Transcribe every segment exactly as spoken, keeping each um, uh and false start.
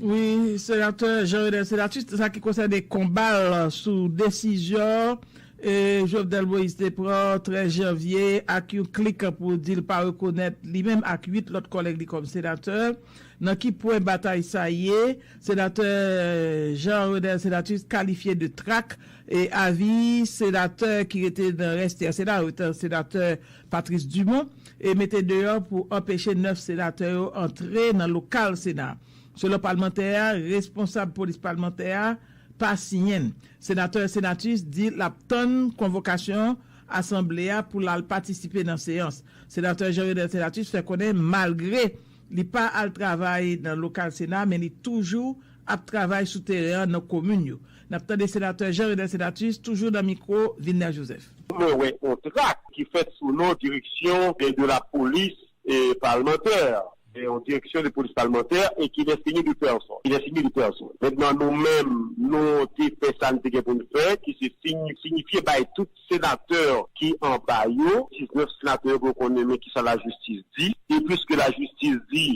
Wi, Senatè Jean Renel Senatus, sa ki konsène konba l sou desizyon e Jovenel Moïse te pran trèz janvye ak yon klik pou di l pa rekonèt li menm ak uit lòt kòlèg li kòm senatè. Nan ki pwen batay sa ye? Senatè Jean Renel Senatus kalifye de trak e avi senatè ki rete nan reste a Sena, senatè Patrice Dumont, e mete deyò pou anpeche nèf senatè yo antre nan lokal Sena. Selon palmantè a, responsab polis palmantè a pa siyen l. Senatè Senatus di l ap tann konvokasyon asanble a pou l al patisipe nan seyans. Senatè Jean Renel Senatus fè konnen malgre li pa al travay nan lokal Sena, men li toujou ap travay sou teren an nan komin yo. N ap tande Senatè Jean Renel Senatus toujou nan mikwo Vilner Joseph. Mwen wè yon trak ki fèt sou non direksyon de la polis e palmantè, e yon direksyon de polis palmantè e ki destine de pèsòn. Ki destine de pèsòn. Mentnan nou menm, nou te fè sa n te gen pou n fè, ki se siy- siyifye bay tout senatè ki anba yo, diznèf senatè yo pou yo konnen men kisa lajistis di. E piske lajistis di,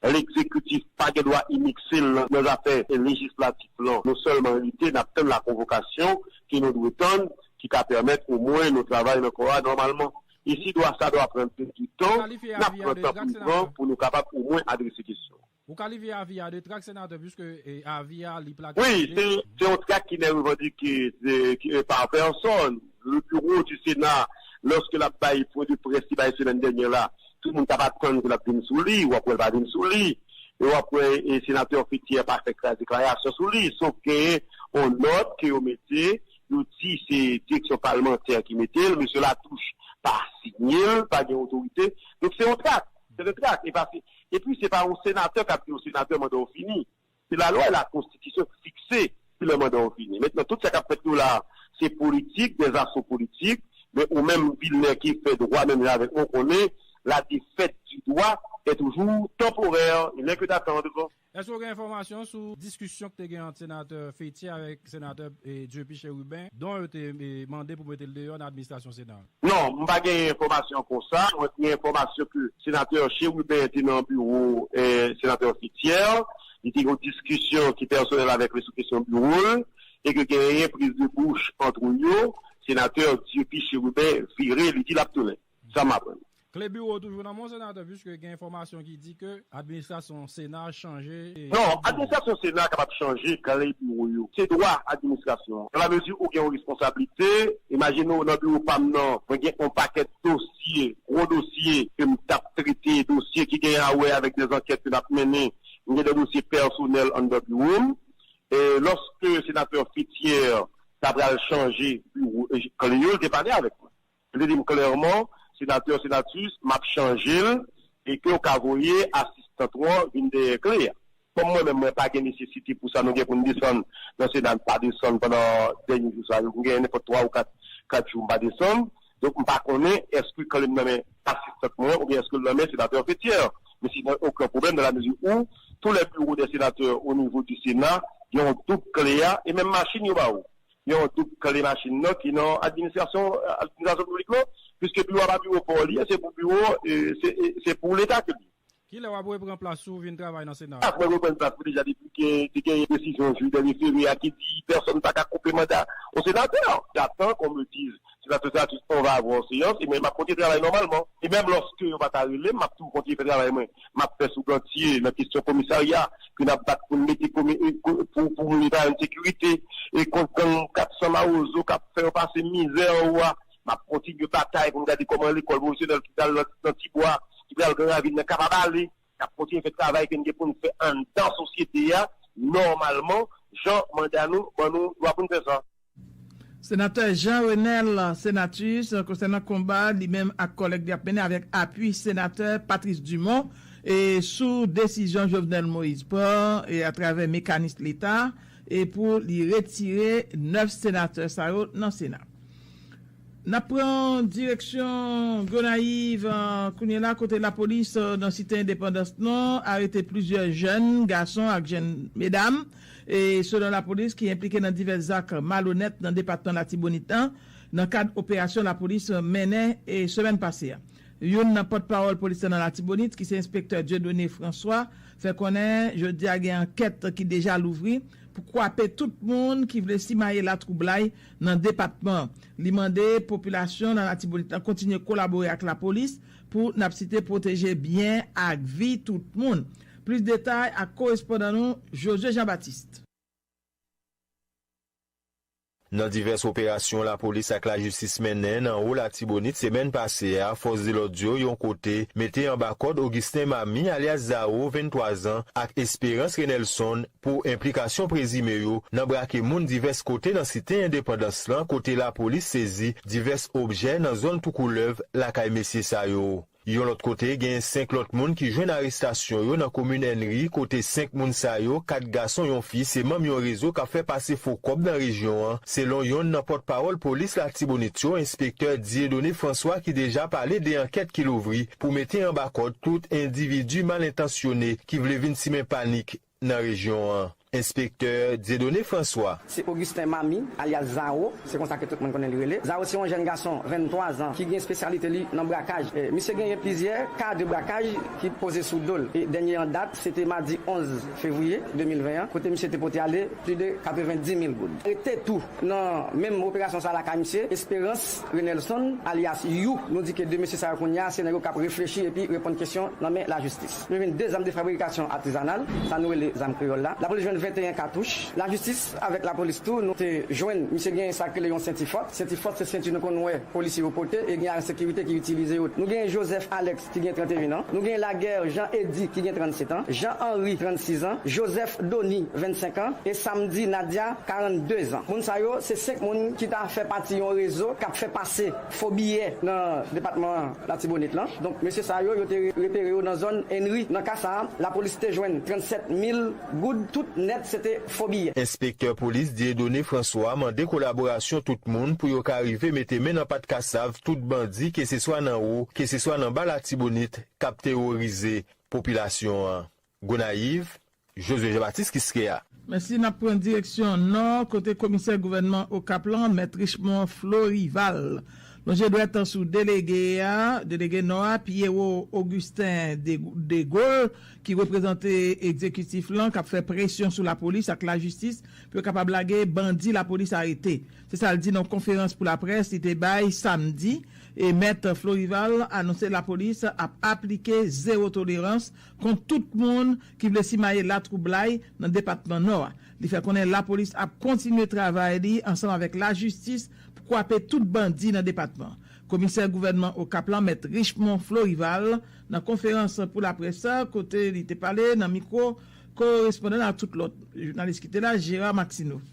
legzekitif pa gen dwa imikse l nan, nan zafè lejislatif lan. Nou sèlman rete, n ap tann la konvokasyon ke nou dwe tann, ki ka pèmèt omwen nou travay nan kò a nòmalman. E si dwa sa dwa pran plis di tan, n ap pran tan pou nou pran pou nou kapab omwen adrese kesyon. Ou kalifye avi a de trak senatè, piske e, avi a li plake. Wi, se se yon trak ki ne revandike e, ki, e, pa pèsòn. Le bureau du Sénat, lòske l ap bay pwen de près li bay semèn dènye la, tout moun t ap atann ke l ap vin sou li, w ap wè l pa vin sou li. E w ap wè e, senatè Fethière pa fè kras deklarasyon sou li, sof gen yon nòt ke yo mete, yo di se direksyon palmantè ki mete l, mesye Latouche pa siyen l, pa gen otorite. Donk se yon trak, se de trak. E pa se, epi se pa yon senatè k ap di yon senatè manda w fini. Se lalwa e lakonstitisyon ki fikse ki lè manda w fini. Mentnan, tout sa k ap fèt yo la, se politik, des assauts politiques, men ou menm, Vilner, ki fè dwa menm jan avèk mwen, konnen la défaite du droit est toujours temporaire, il n'est que d'attendre. Èske w gen enfòmasyon sou diskisyon ki te gen ant senatè Fethière avèk senatè e, Dupuy Chérubin, don yo te e, mande pou mete l deyò nan administrasyon Sena? Non, m pa gen enfòmasyon konsa. Mwen gen enfòmasyon ke senatè Chérubin te nan biwo e, senatè Fethière. Li te gen yon diskisyon ki pèsonèl avèk li sou kesyon biwo l e ke genyen priz de bouch ant yo. Senatè Dupuy Chérubin vire, li di l ap tounen. Sa m aprann. Kle biwo toujou nan men w, senatè, piske gen enfòmasyon ki di ke administrasyon Sena chanje. Non, administrasyon Sena kapab chanje kle biwo yo. Se dwa administrasyon an. Nan lamezi ou gen yon responsablite, imajine w nan biwo pa m nan, mwen gen yon pakèt dosye, gwo dosye ke m t ap trete, dosye ki gen a wè avèk de zankèt ke n ap mennen, m gen de dosye pèsonèl anndan biwo m. E lòske senatè Fethière ta pral chanje biwo, e, kle yo, l te pale avèk mwen. Li te di m klèman, senatè Senatus, m ap chanje l e ke w ka voye asistan w vin dèyè kle a. Kòm mwen menm, mwen pa gen nesesite pou sa, nou gen pou n desann nan Sena, n pa desann pandan dènye jou sa yo. M gen nenpòt twa ou kat, kat jou m pa desann. Donk, m pa konnen èske kle m nan men asistan mwen oubyen èske l nan men senatè Fethière. Men se pa okenn pwoblèm dans la mesure où tous les bureaux des sénateurs au niveau du Sénat, gen yon doub kle a, e menm machin yo ba ou. Yon doub kle machin nan ki nan administrasyon, administrasyon piblik lan, piske biwo a pa biwo pa w li ye, se pou biwo, e, se, e, se pou Leta ke li ye. Kilè w ap reprann plas ou vin travay nan Sena? Ap mwen reprann plas mwen deja depi ke te gen desizyon jij de refere a ki di pèsonn pa ka koupe manda yon senatè. J'attends qu'on me dise, senatè Senatus, on va avoir séance, e mwen m ap kontinye travay nòmalman. E menm lòske yo pa ta rele m, m ap toujou kontinye fè travay mwen. M ap fè sou gantye nan kesyon komisarya, ke n ap bat pou n mete komi, e, ko, pou, pou rele pa yon sekirite, e kont gang kat san Mawozo k ap fè yo pase mizè anwo a. M ap kontinye batay pou n gade kòman lekòl pwofesyonèl ki pral nan, nan Tibwa, ki pral Gran Ravin nan kapab ale. N ap kontinye fè travay ke n gen pou n fè anndan sosyete a, nòmalman, jan manda nou ban nou dwa pou n fè sa. Senatè Jean Renel Senatus, konsènan konba li menm ak kòlèg li ap mennen avèk apui senatè Patrice Dumont e sou desizyon Jovenel Moïse pran e atravè mekanis Leta e pou li retire nèf senatè sa yo nan Sena. N ap pran direksyon Gonayiv, eh, kounye la, kote lapolis, eh, nan Site Endepandans nan arete plizyè jèn gason ak jèn medam, e selon lapolis ki enplike nan divès zak malonèt nan depatman Latibonit lan, nan kad operasyon lapolis mennen e semèn pase a. Youn nan pòtpawòl polis la nan Latibonit, ki se enspektè Dieudonné François, fè konnen jodi a gen ankèt ki deja louvri pou kwape tout moun ki vle simaye latwoublay nan depatman. Li mande popilasyon nan Latibonit la kontinye kolabore ak lapolis pou, n ap site, pwoteje byen ak vi tout moun. Plis detay ak korespondan nou, Josué Jean Baptiste. Nan divès operasyon lapolis ak lajistis mennen nan Wo Latibonit semèn pase a, fòs de lòd yo yon kote mete anba kòd Augustin Mami alyas Zao, venntwa zan, ak Espérance Renelson pou enplikasyon prezime yo nan brake moun divès kote nan Site Endepandans lan, kote lapolis sezi divès objè nan zòn Toukoulèv lakay mesye sa yo. Yon lòt kote, gen senk lòt moun ki jwenn arestasyon yo nan komin Ennri, kote senk moun sa yo, kat gason, yon fi, se manm yon rezo k ap fè pase fo kòb nan rejyon an, selon yonn nan pòtpawòl polis Latibonit yo, enspektè Dieudonné François, ki deja pale de ankèt ki louvri pou mete anba kòd tout endividi mal entansyone ki vle vin simen panik nan rejyon an. Enspektè Dieudonné François. Se Augustin Mami, alyas Zao, se konsa ke tout moun konnen li rele. Zao se yon jèn gason, venntwa zan, ki gen espesyalite li nan brakaj. E, misye genyen plizyè ka de brakaj ki poze sou do l. E dènye an dat, se te madi onz fevriye de mil ven an, kote misye te pote ale plis de katrevenndis mil goud. Rete tou nan menm operasyon sa lakay misye, Espérance Renelson, alyas You. Nou di ke de mesye sa yo kounye a, se nèg yo k ap reflechi epi reponn kesyon nan men lajistis. Yo jwenn de zam de fabrikasyon atizanal, sa nou rele zam kreyòl la. Lapolis jwenn venteyen katouch. Lajistis avèk lapolis tou, nou te jwenn, misye genyen sa k rele yon senti fòt. Senti fòt se senti nou konn wè polisye yo pote, e gen ajan sekirite ki itilize yo. Nou genyen Joseph Alex ki gen tranteyen an. Nou genyen Laguerre Jean Eddy ki gen trannset an. Jean Henry, trannsis an. Joseph Dony, vennsenk an. E Samedi Nadia, karannde zan. Moun sa yo, se senk moun ki ta fè pati yon rezo k ap fè pase fo biyè nan depatman Latibonit lan. Donk, mesye sa yo, yo te re-, repere yo nan zòn Ennri. Nan ka sa a, lapolis te jwenn trannsèt mil goud, tout nèt, se te fo biyè. Enspektè polis Dieudonné François mande kolaborasyon tout moun pou yo ka rive mete men nan pat kasav tout bandi, keseswa nan wo, keseswa nan ba Latibonit, k ap teworize popilasyon an. Gonayiv, Josué Jean Baptiste Quisqueya. Mèsi, n ap pran direksyon nò, kote komisè gouvènman Okap lan, mèt Richemond Florival, lonje dwèt sou delege a, delege nò a, Pierrot Augustin De, De Gaulle, ki reprezante egzekitif lan, k ap fè presyon sou lapolis ak lajistis pou yo kapab lage bandi lapolis arete. Se sa l di nan yon konferans pou laprès li te bay samdi, e mèt Florival anonse lapolis ap aplike zewo tolerans kont tout moun ki vle simaye latwoublay nan depatman Nò a. Li fè konnen lapolis ap kontinye travay li ansanm avèk lajistis pou kwape tout bandi nan depatman. Komisè gouvènman Okap lan, mèt Richemond Florival, nan konferans pou laprès sa, kote li te pale nan mikwo korespondan ak tout lòt jounalis ki te la, Gérard Maxineau.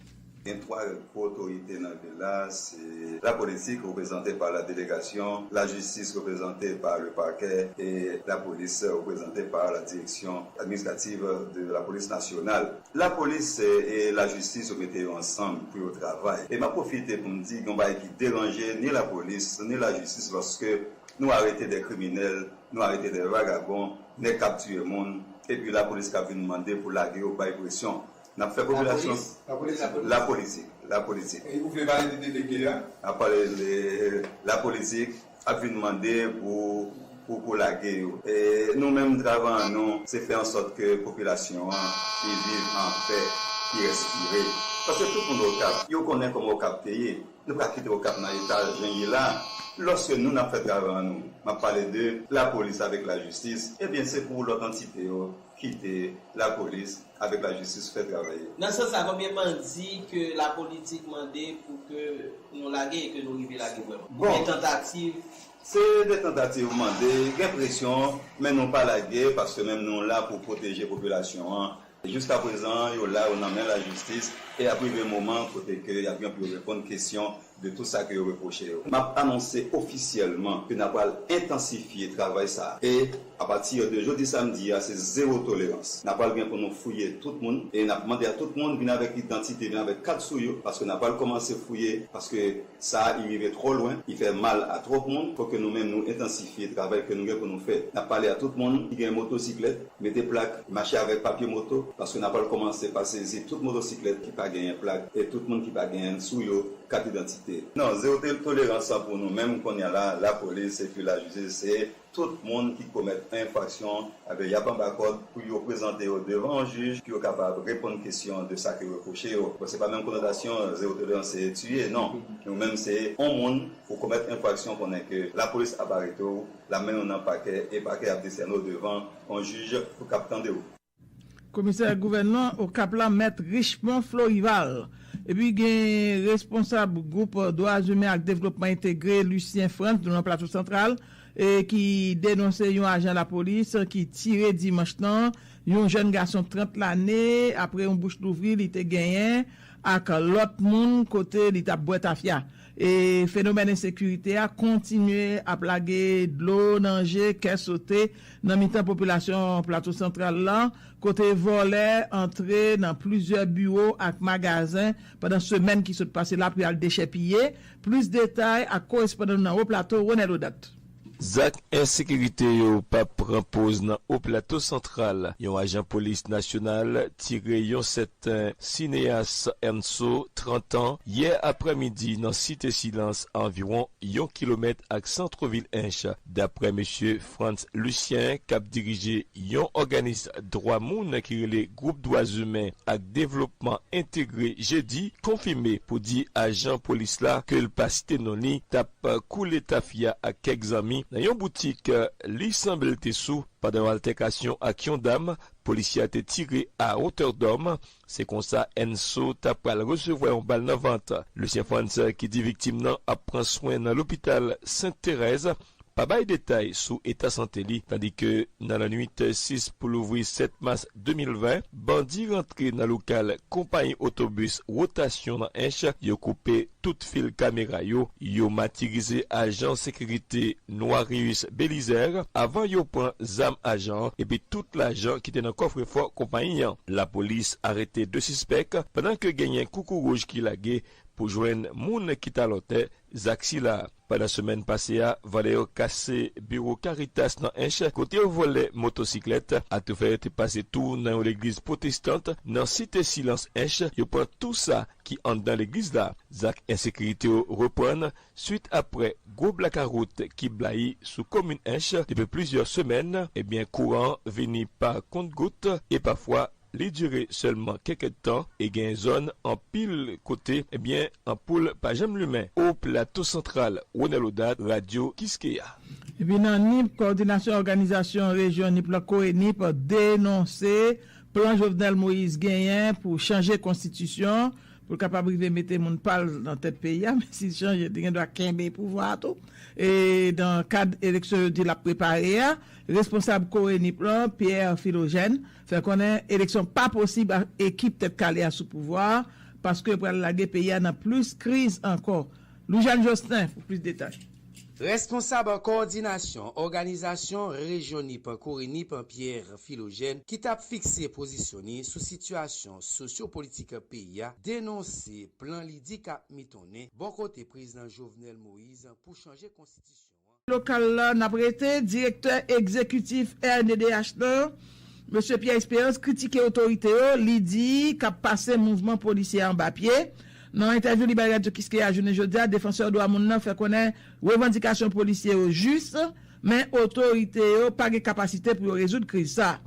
Gen twa gwo otorite nan vil la, se la politik, reprezante pa la delegasyon, la jistis, reprezante pa le pakè, e la polis, reprezante pa la direksyon administrativ de la polis nasyonal. Lapolis e lajistis, yo mete yo ansanm pou yo travay. E m ap pwofite pou m di, gen yon bagay ki deranje ni lapolis, ni lajistis, lòske nou arete de kriminèl, nou arete de vagabon, nèg k ap tiye moun, epi lapolis k ap vin mande pou lage yo, bay presyon. N ap fè popilasyon. Lapolis? Lapolis. Lapolis. Lapolitik. E ou vle pale de delege a? N ap pale de lapolitik, ap vin mande pou, pou, pou lage yo. E nou menm, travay an nou, se fè an sòt ke popilasyon an, li viv an pè, li respire. Paske tout moun Okap, yo konnen kòman Okap te ye. Nou pa ka kite Okap nan eta jan l ye la. Lòske nou, n ap fè travay an nou, m ap pale de lapolis avèk lajistis, ebyen, se pou lòt antite yo kite lapolis avèk lajistis fè travay yo. Nan sans sa, konbyen bandi ke lapolitik mande pou ke nou lage e ke nou rive lage vrèman? Bon. Konbyen tantativ? Se de tantativ mande, gen presyon, men nou pa lage, paske menm nou la pou pwoteje popilasyon an. Jiskaprezan, yo la, yo nan men lajistis, e ap rive moman kote ke y ap gen pou yo reponn kesyon de tout sa ke yo repwoche yo. M ap anonse ofisyèlman ke n ap pral entansifye travay sa a. E apati de jodi samdi a, se zewo tolerans. N ap pral gen pou nou fouye tout moun, e n ap mande a tout moun vin avèk idantite, vin avèk kat sou yo, paske n ap pral kòmanse fouye, paske sa a, li rive twò lwen, li fè mal a twòp moun. Fò ke nou menm, nou entansifye travay ke nou gen pou nou fè. N ap pale a tout moun ki gen motosiklèt, mete plak, mache avèk papye moto, Paske n ap al kòmanse pa sezi tout motosiklèt ki pa genyen plak e tout moun ki pa genyen sou yo kat idantite. Non, zewo tolerans pou nou menm kounye a la, lapolis epi lajistis, se tout moun ki komèt enfraksyon, ebyen, y ap anba kòd pou yo prezante yo devan yon jij, pou yo kapab reponn kesyon de sa ki repwoche yo. Bon, se pa menm konotasyon zewo tolerans se tiye, non. Nou menm, se yon moun ou komèt enfraksyon, konnen ke lapolis ap arete w, l ap mennen w nan pakè, e pakè ap desène w devan yon jij pou k ap tande w. Komisè gouvènman Okap la, Mèt Richemond Florival. Epi gen responsab gwoup dwa imen ak devlopman entegre, Lucien Frantz, nan Plato Santral, e ki denonse yon ajan lapolis ki tire dimanch lan yon jèn gason trant lane apre yon bouch louvri li te genyen ak lòt moun kote li t ap bwè tafya. E fenomèn ensekirite a kontinye ap lage dlo nan je, kè sote nan mitan popilasyon Plato Santral la, kote vòlè antre nan plizyè biwo ak magazen pandan semèn ki sot pase la pou y al dechèpiye. Plis detay ak korespondan nou nan Wo Plato, Ronel Odat. Zak ensekirite yo p ap pran poz nan Wo Plato Santral. Yon ajan polis nasyonal tire yon sèten Cineas Enso, trant an, yè aprèmidi nan Site Silans, anviwon yon kilomèt ak santrovil Ench. Daprè mesye Frantz Lucien, k ap dirije yon òganis dwa moun ki rele Gwoup Dwa Imen ak Devlopman Entegre, jedi, konfime pou di ajan polis la, ke l pa site non li, t ap koule tafya ak kèk zanmi nan yon boutik li sanble te sou. Pandan yon altèkasyon ak yon dam, polisye a te tire à hauteur d'homme. Se konsa Enso ta pral resevwa yon bal nan vant. Lucien Frantz, ki di viktim nan ap pran swen nan lopital Sent Terèz, pa bay detay sou eta sante li, tandike nan lannwit sis pou louvri sèt mas de mil ven, bandi rantre nan lokal konpayi otobis Wotasyon nan Ench, yo koupe tout fil kamera yo, yo matirize ajan sekirite Noirius Belizaire avan yo pran zam ajan an epi tout lajan ki te nan kòfrefò konpayi an. Lapolis arete de sispèk, pandan ke genyen koukouwouj ki lage pou jwenn moun ki t alòtè zak sila. Pandan semèn pase a, vòlè yo kase biwo Caritas nan Ench, kote yo vòlè motosiklèt. Atoufè yo te pase tou nan yon legliz pwotestan nan Site Silans Ench, yo pran tou sa ki anndan legliz la. Zak ensekirite yo reprann swit aprè gwo blakawout ki blayi sou komin Ench depi plizyè semèn. Ebyen, kouran vini pa kontgout e pafwa li dire sèlman kèk èdtan e gen zòn anpil kote, ebyen, anpoul pa janm limen. O Plato Santral, Ronel Odat, Radyo Kiskeya. Epi nan Nip, kowòdinasyon òganizasyon rejyon Nip la, Korenip, denonse plan Jovenel Moïse genyen pou chanje konstitisyon, pou l kapab rive mete moun pa l nan tèt peyi a, men si l chanje, li gen dwa kenbe pouvwa a tou. E nan kad eleksyon yo di l ap prepare a, responsab Korenip lan, Pierre Philogène, fè konnen eleksyon pa posib ak ekip Tèt Kale a sou pouvwa a, paske yo pral lage peyi a nan plis kriz ankò. Louis Jeanne Jocelyn pou plis detay. Responsab kowòdinasyon òganizasyon rejyon Nip, Korenip, Pierre Philogène, ki t ap fikse pozisyon li sou sitiyasyon sosyopolitik peyi a, denonse plan li di k ap mitonnen bò kote prezidan Jovenel Moïse pou chanje konstitisyon an. Lokal la, n ap rete, direktè egzekitif R N D D H lan, mesye Pierre Espérance, kritike otorite yo, li di k ap pase mouvman polisye a anba pye. Nan entèvyou li bay Radyo Kiskeya jounen jodi a, defansè dwa moun nan fè konnen revandikasyon polisye yo jis, men otorite yo pa gen kapasite pou yo rezoud kriz sa.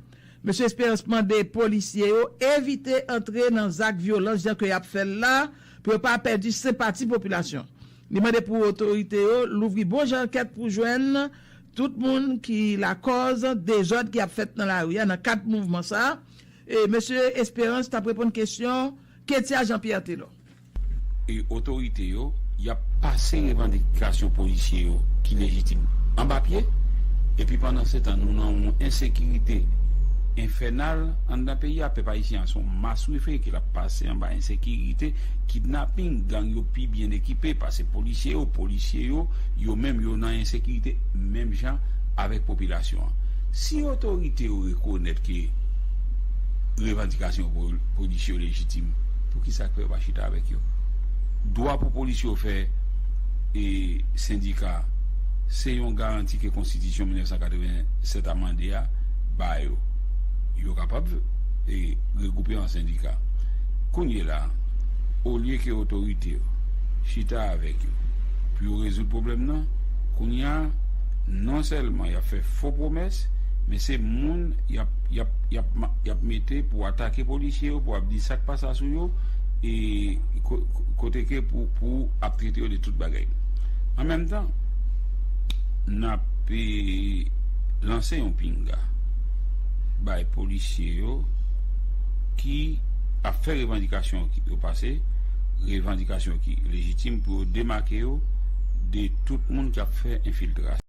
Mesye Espérance mande polisye yo evite antre nan zak vyolans jan ke y ap fè l la, pou yo pa pèdi senpati popilasyon. Li mande pou otorite yo louvri bon jan ankèt pou jwenn tout moun ki lakòz dezòd ki ap fèt nan lari a nan kad mouvman sa a. E mesye Espérance t ap reponn kesyon Ketia Jean Pierre Telor. E otorite yo, y ap pase revandikasyon polisye yo ki lejitim anba pye. Epi pandansetan, nou nan yon ensekirite enfènal anndan peyi a. Pèp ayisyen an se yon maswife ke l ap pase anba ensekirite, kidnaping, gang yo pi byen ekipe pase polisye yo. Polisye yo, yo menm, yo nan ensekirite menm jan avèk popilasyon an. Si otorite yo rekonèt ke revandikasyon po-, polisye yo lejitim, poukisa k fè yo pa chita avèk yo? Dwa pou polisye yo fè e sendika, se yon garanti ke konstitisyon mil nèf san katreven sèt amande a ba yo. Yo kapab e regwoupe an sendika. Kounye la, olye ke otorite yo chita avèk yo pou yo rezoud pwoblèm nan, kounye a, non sèlman y ap fè fo pwomès, men se moun y ap, y ap, y ap, ma- y ap mete pou atake polisye yo, pou ap di sa k pa sa sou yo, e ko- ko- kote ke pou, pou ap trete yo de tout bagay. An menm tan, n ap e, lanse yon pinga bay polisye yo ki ap fè revandikasyon ki yo pase, revandikasyon ki lejitim, pou yo demake yo de tout moun k ap fè enfiltrasyon.